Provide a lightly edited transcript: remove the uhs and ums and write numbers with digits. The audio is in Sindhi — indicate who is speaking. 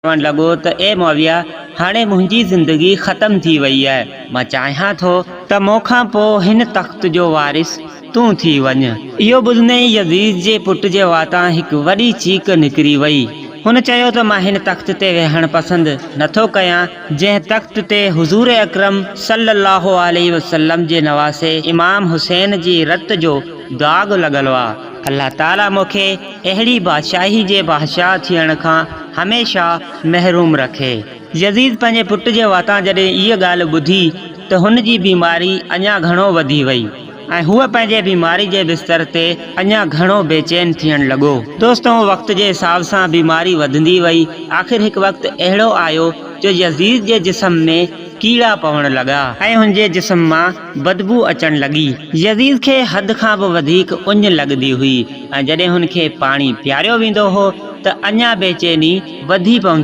Speaker 1: چوڻ لڳو ته اي معاويه! هاڻي منهنجي زندگي ختم ٿي وئي آهي، مان چاهيان ٿو ته مون کان پوء هن تخت جو وارث تون ٿي وڃ. اهو ٻڌندي ئي يزيد جي پٽ جي واتان هڪ وڏي چيڪ نڪري وئي. هن چيو ته مان هن تخت تي ويهڻ پسند نه ٿو ڪيان، جنهن تخت تي حضور اڪرم صلّي اللّٰه عليه وسلّم جي نواسي امام حسين جي رت جو داغ لڳل آ. الله تعاليٰ مون کي اهڙي بادشاهي جي بادشاهه ٿيڻ کان هميشه محروم رکي. يزيد پنهنجي پٽ جي واتان جڏهن اها ڳالهه ٻڌي ته هن جي بيماري اڃا گهڻو وڌي وئي ۽ هو پنهنجي بيماري جي بستر تي اڃا گهڻو بيچين ٿيڻ لڳو. دوستو وقت جي حساب سان بيماري وڌندي وئي، آخر هڪ وقت اهڙو آيو جو يزيد جي جسم ۾ ڪيڙا پوڻ لڳا ۽ هن جي جسم مان بدبو اچڻ لڳي. يزيد کي حد کان به وڌيڪ اڃ لڳندي هئي ۽ جڏهن هن کي پاڻي پياريو ويندو هو ته اڃا بيچيني وڌي پوندي.